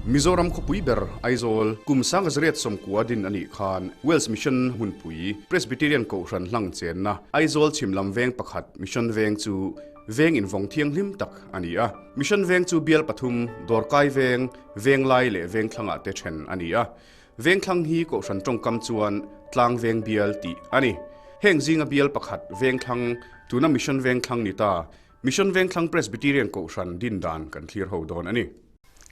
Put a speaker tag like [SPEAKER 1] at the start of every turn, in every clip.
[SPEAKER 1] Mizoram khawpui ber Aizawl kum 1990 din a nih khan Wales Mission hmunpui Presbyterian Kohhran hlang chenna Aizawl chhim lam veng pakhat Mission Veng chu veng invawng thianghlim tak a ni a. Mission Veng chu bial pathum, Dawrkai Veng, Venglai leh Vengthlangah te then a ni a. Vengthlang hi Kohhran tawngkam chuan Tlang Veng Bial tih a ni. Heng zinga bial pakhat Vengthlang, tuna Mission Vengthlang ni ta, Mission Vengthlang Presbyterian Kohhran din dan kan thlir ho dawn a ni.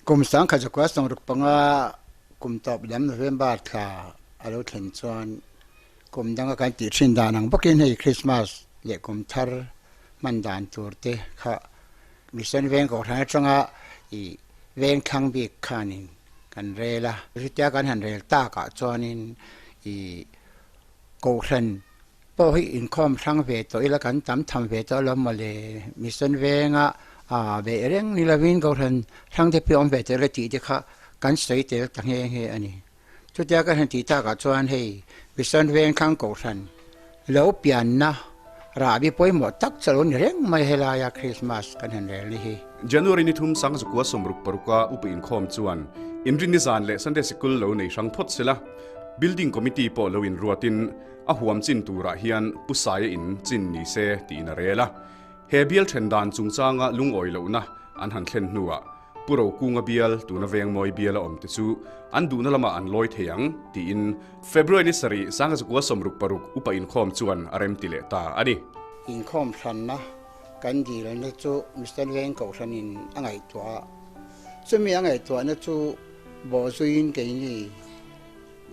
[SPEAKER 2] Kum 1965 kum tawp lam November thla a lo thlen chuan kum danga kan tih thin dan ang bawkin hei Christmas leh kum thar hman dan tur te kha Mission Veng Kohhran atanga i Vengthlang bik khanin kan rel a. Chutia kan han rel takah chuanin i Kohhran Pawh hi inkhawm hrang ve tawh ila kan tam tham ve tawh alawm mawle. Mission venga aa beh reng ni lovin Kohhran hrang te pawh awm ve tawh ila tih te kha kan sawi tel ta nghe nghe a ni. Chutia ka han tih takah chuan hei Mission veng thlang Kohhran lo pianna rahbi pawimawh tak chu a lo ni reng mai helaia Krismas kan han rel ni hi.
[SPEAKER 1] January ni thum 1966 a upa inkhawm chuan Inrinni zan leh Sunday Sikul lo nei hrang phawt sela Building Committee pawh lo inruatin A huam chin turah hian Pu Saia in chin ni se tiin a rel a. He bial then dan chungchanga lungawi lohna an han thlen hnuah Pu Rokunga bial tuna Vengmawi biala awm te chu an duhna lamah an lawi thei ang tiin February ni sarih 1966 upa inkhawm chuan a remti leh ta a ni.
[SPEAKER 2] Inkhawm hranna kan dilna chu Mister Veng Kohhranin a ngaihtuah a, chumi a ngaihtuahna chu bawhzuiin keini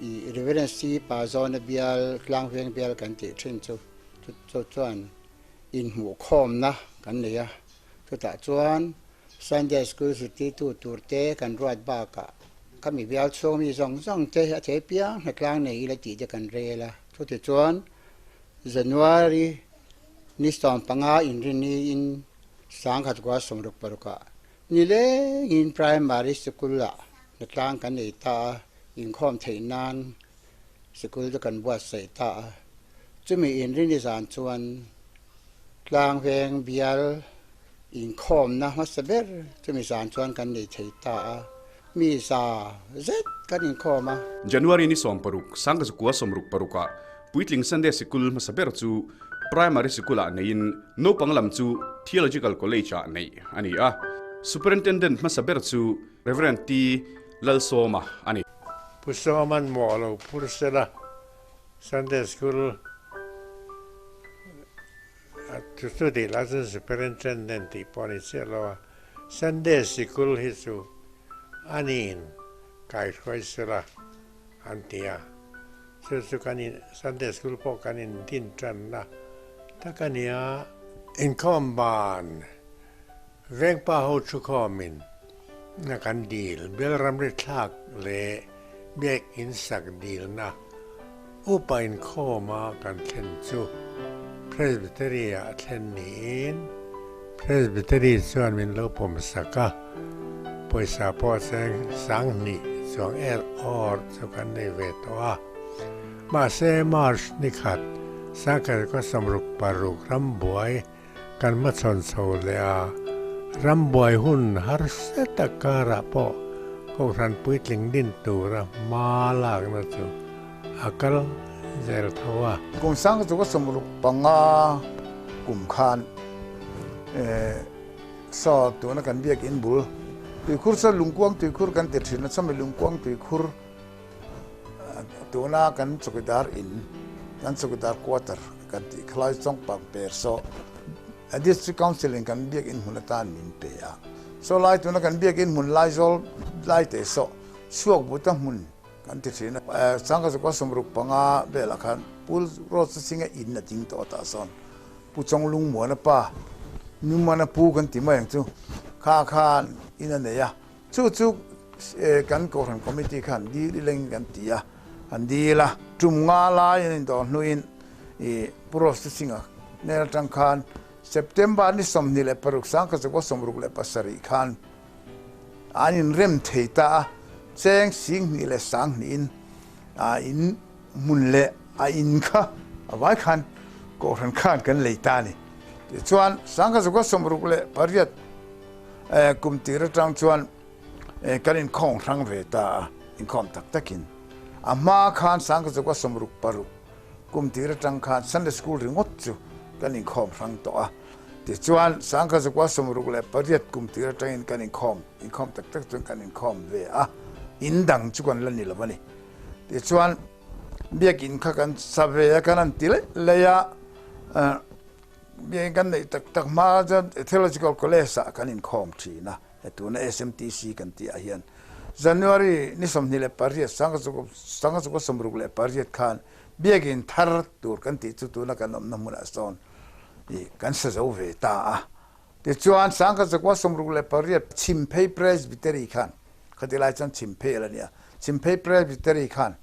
[SPEAKER 2] I Reverend C Pa Zawna bial, Tlangveng bial kan tih thin chu chu chuan inhmuhkhawmna kan nei a. Chutah chuan Sunday School zirtirtu turte kan ruat bakah khami bial chhung mi zawng zawng te a thei piang hnatlang nei ila tih te kan rel a. Chutichuan January ni 15 inrinniin 1966 ah nilengin Primary School-ah Hnatlang kan nei ta a, inkhawm theih nan sikul chu kan buatsaih ta a. Chumi inrini zan chuan Tlangveng bial inkhawmna hmasa ber chumi zan chuan kan nei thei ta a, mi za zet kan inkhawm a.
[SPEAKER 1] January ni 16, 1966 ah Puitling Sunday Sikul hmasa ber chu Primary Sikulah neiin naupang lam chu Theological College-ah neih a ni a. Superintendent hmasa ber chu Rev. T. Lalsawma a ni.
[SPEAKER 3] Pu Sawman maw a lo phur sela Sunday School chu chu tih lah chuan Superintendent tih pawh a ni chiah lo a, Sunday Sikul hi chu aniin kaihruai sela an ti a, chu chu kan in Sunday School pawh kan in din tanna tak a ni a. Inkhawm ban Vengpa ho thukhawmin na kan dil, bial ramri thlak leh biakinn sak dilna upa inkhawma kan thlen chu Presbytery-ah thlen niin Presbytery chuan min lo pawm sak a, pawisa pawh cheng 2000 chuang el awr chu kan nei ve tawh a. Mahse March ni khat 1966 rambuai Kan hmachhawn chho leh a, rambuai hun harsa tak karah pawh Kohhran puitling din tura hma lakna chu a kal zel tho a.
[SPEAKER 4] Kum 1965 kum khan saw tuna kan biakinn bul tuikhur saw lungkuang tuikhur kan ti thin a, chawmi lungkuang tuikhur Tuna kan chawkidar in, kan chawkidar quarter kan tih khalai chawngpang per saw District Council in kan biakinn hmun atan min pe a. Saw lai tuna kan biakinn hmun Laizawl lai te saw chhuak buta hmun kan ti thin a. 1965 velah khan Pu Rosa Singh-a in a ding tawh tah sawn Pu Chawnglungmuana pa, Mimana pu kan ti mai ang chu, kha khan in a nei a. Chu chu kan Kohhran Committee khan dil ilengin kan ti a, an dil a. Tum nga lai an indawh hnuin i Pu Rosti Singh-a hmel atang khan September ni 26 1967 khan an inrem thei ta a, cheng 20,000 in a in hmun leh a in kha a vai khan Kohhran khan kan lei ta a ni. Tichuan 1968 Kum tir atang chuan Kan inkhawm hrang ve ta a, inkhawm tak takin. A hma khan Sangkazawka 66 kum tir atang khan Sunday School ringawt chu kan inkhawm hrang tawh a. Tichuan Sangkazawka 68 kum tir atangin kan inkhawm, inkhawm tak tak chuan kan inkhawm ve a, in dang chu kan la ni lo a ni. Tichuan biakin kha kan sa ve a, kan han ti laih laih a, biakin kan neih tak tak hma chuan Theological College ah kan inkhawm thin a. He tuna SMTC kan tih ah hian January ni 28 1968 khan biakin thar tur kan tih chu tuna kan awmna hmunah sawn ih kan sa zo ve ta a. Tichuan 1968 Chhimphei Presbytery khan khati lai chuan Chhimphei a la ni a, Chhimphei Presbytery khan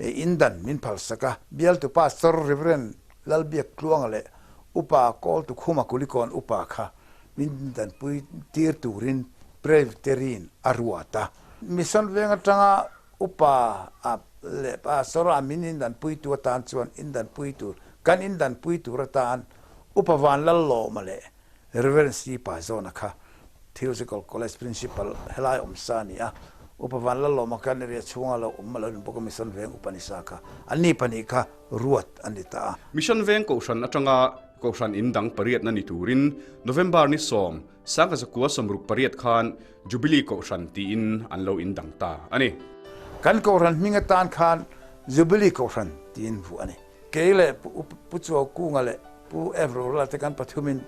[SPEAKER 4] ih in dan min phalsak a, bialtu Pastor Rev. Lalbiak Tluanga leh Upa Kawltu Khuma Kulikawn Upa kha Min danpui tir turin Presbyterian a ruat a. Mission veng atanga upa a leh pastor a min indanpuitu atan chuan indanpui tur kan indanpui tur atan Upa Vanlallawma leh Reverend C Pazawna kha Theological College Principal helai awm sa a ni a. Upa Vanlallawma khan area chhunga lo awm a lo ni bawk a, Mission veng upa ni sa kha anni pahnih kha ruat a ni ta a.
[SPEAKER 1] Mission veng kohhran atanga Kohhran in dang pariatna ni turin November ni 10, 1968 khan Jubilee Kohhran tiin an lo in dang ta a ni.
[SPEAKER 4] Kan Kohhran hming atan khan Jubilee Kohhran tiin vuah a ni. Kei leh Pu Chuaukunga leh Pu F. Rorala te kan pathumin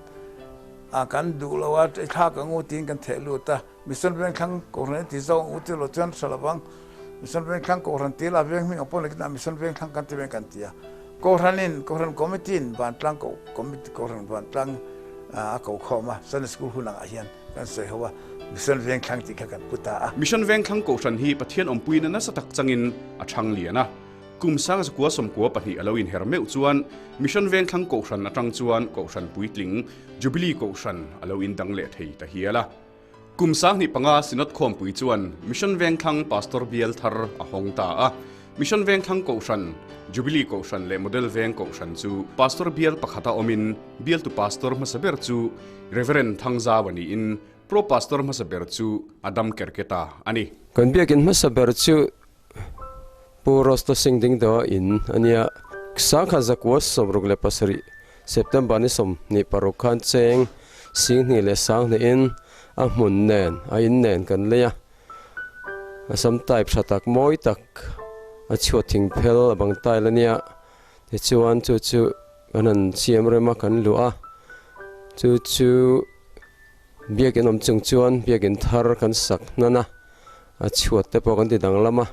[SPEAKER 4] a kan duh lo a, i thlak ang u tiin kan theh lut a. Mission Vengthlang Kohhran i ti zawk ang u ti lo chuan hre lovang. Mission Vengthlang Kohhran ti la veng hming ang pawh nakin ah Mission Vengthlang kan ti veng kan ti a. Kohhranin, Kohhran Committee-in vantlang ko, Committee, Kohhran vantlang a ko khawm a, Sunday School hun angah hian kan sawi ho a, Mission Vengthlang tih kha kan pu ta a.
[SPEAKER 1] Mission Vengthlang Kohhran hi Pathian awmpuina nasa tak changin a chhang lian a. Kum 1992 a lo inher meuh chuan Mission Vengthlang Kohhran atang chuan Kohhran puitling Jubilee Kohhran a lo indang leh thei ta hial a. Kum 2005 Synod Khawmpui chuan Mission Vengthlang Pastor bial thar a hawng ta a. Mission Vengthlang Kohhran, Jubilee Kohhran leh Model Veng Kohhran chu Pastor bial pakhata awmin bialtu Pastor hmasa ber chu Reverend Thangzaua niin Pro Pastor hmasa ber chu Adam Kerketa a ni.
[SPEAKER 5] Kan biakin hmasa ber chu Pu Rosto Singh Dingdawa in a nia. 1967 September ni 26 khan cheng 20,000 in a hmun nen a in nen kan lei a. A sam type tha tak mawi tak a chhuat thing phel a bang tile a nia. Tichuan chu chu kan han siam rem a kan luh a. Chu chu biakin awm chung chuan biakin thar kan sak hnan a. A chhuat te pawh kan ti danglam a.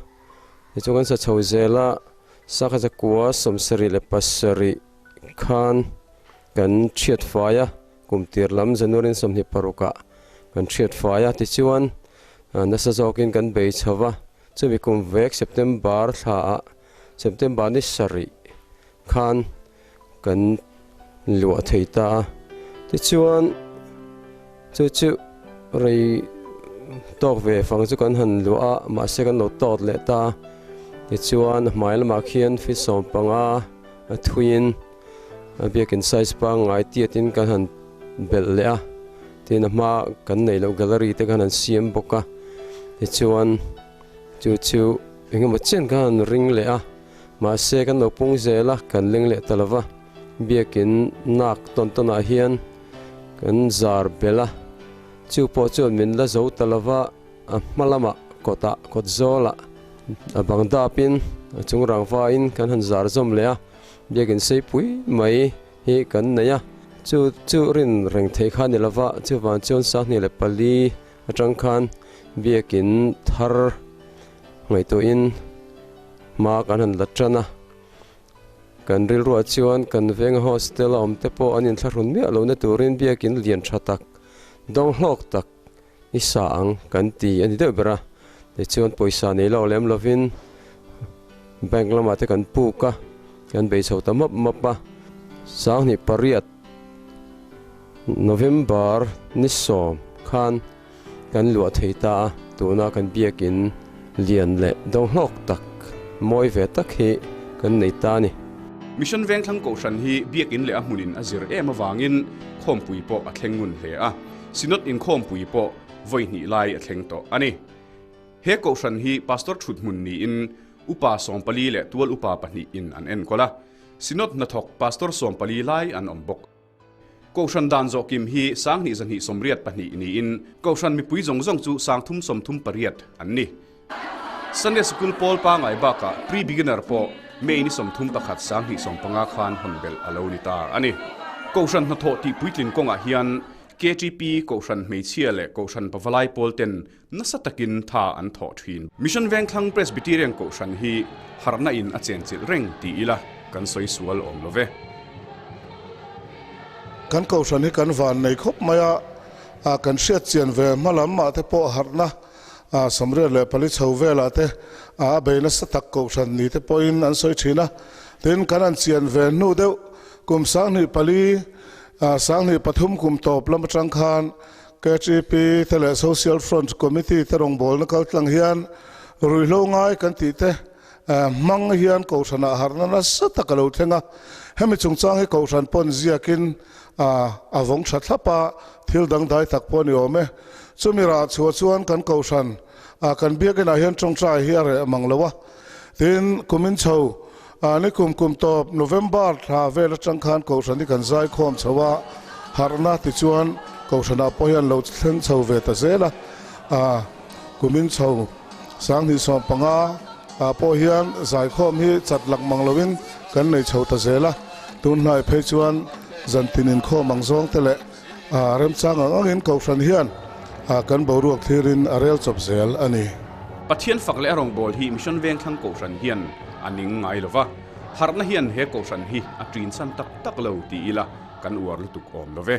[SPEAKER 5] Tichuan kan sa chho zel a, 1977 khan kan thiat fai a, kum tir lam January 26 ah kan thiat fai a. Tichuan nasa zawkin kan bei chho va, chumi kum vek September thla ah September ni sarih khan kan luah thei ta a. Tichuan chu chu rei tawk ve fang chu kan han luah a, mahse kan lo tawt leh ta a. Tichuan a hmai lamah khian feet 15 a thuiin a biakin size pangngai tiatin kan han belh leh a. Tin a hma kan neih loh gallery te khan an siam bawk a. Tichuan chu chu engemaw chen khan an ring leh a. Mahse kan lo pung zel a, kan leng leh ta lova, biakin nak tawn tawnah hian kan zar belh a, chu pawh chuan min la zo ta lova, a hma lamah kawtah kawt zawlah a bang dapin a chung rangvain kan han zar zawm leh a, biakin seipui mai hi kan nei a, chu chu rin reng theih kha a ni lova, chuvang chuan 2004 atang khan biakin thar ngaihtuahin hma kan han la tan a, kan rilruah chuan kan venga hostel a awm te pawh an inthlahrun miah lohna turin biakin lian tha tak, dawng hlawk tak i sa ang kan ti a ni deuh ber a, tichuan pawisa nei lawk lem lovin bank lamah te kan puk a, kan bei chho ta map map a, 2008 November ni 10 khan Kan luah thei ta a, tuna kan biakin lian leh dawnghlawk tak, mawi ve tak hi kan nei ta a ni.
[SPEAKER 1] Mission Vengthlang Kohhran hi biakin leh a hmunin a zir em avangin khawmpui pawh a thleng ngun hle a, Synod inkhawmpui pawh vawi hnih lai a thleng tawh a ni. He kohhran hi Pastor thuthmun niin Upa 40 leh tual upa pahnihin an enkawl a, Synod hnathawk Pastor 14 lai an awm bawk. Kohhran dan zawh kim hi 2282 niin Kohhran mipui zawng zawng chu 338 an ni. Sunday Sikul pawl pangai bakah Pre-Beginner pawh May ni 31 2015 khan hawn belh a lo ni ta a ni. Kohhran hnathawh tih puitlin kawngah hian KTP Kohhran hmeichhia leh Kohhran pavalai pawl ten nasa takin tha an thawh thin. Mission Vengthlang Presbyterian Kohhran hi harhna in a chenchilh reng ti ila kan sawi sual awm lo ve.
[SPEAKER 6] Kan Kohhran hi kan van nei khawp mai a, kan hriat chian ve hma lam ah te pawh harhna 94 chho velah te a bei nasa tak Kohhran ni te pawhin an sawi thin a. Tin, kan han chian ve hnu deuh kum 2004, 2003 kum tawp lam atang khan KTP te leh Social Front Committee te rawngbawlna kal tlang hian ruihhlo ngai kan tih te hmang hian Kohhranah harhna nasa tak a lo thleng a. Hemi chungchang hi Kohhran pawn ziakin a vawng tha thlap a, thil dangdai tak pawh a ni awm e. Chumi rah chhuah chuan kan Kohhran kan biakinah hian tawngtai hi a reh mang lo a. Tin, kumin chho ni kum kum tawp November thla vel atang khan Kohhran hi kan zai khawm chho a, harhna tichuan Kohhranah pawh hian lo thleng chho ve ta zel a. Kumin chho 2015 ah pawh hian zaikhawm hi chat lak mang loin kan nei chho ta zel a. Tun hnai phei chuan zantin inkhawm ang zawng te leh remchang ang angin Kohhran hian kan boruak thlirin a rel chawp zel a ni.
[SPEAKER 1] Pathian fak leh a rawngbâwl hi Mission Vengthlang Kohhran hian a ning ngai lo va, harhna hian he Kohhran hi a ṭin chhan tak tak lo ti ila kan uar lutuk awm lo ve.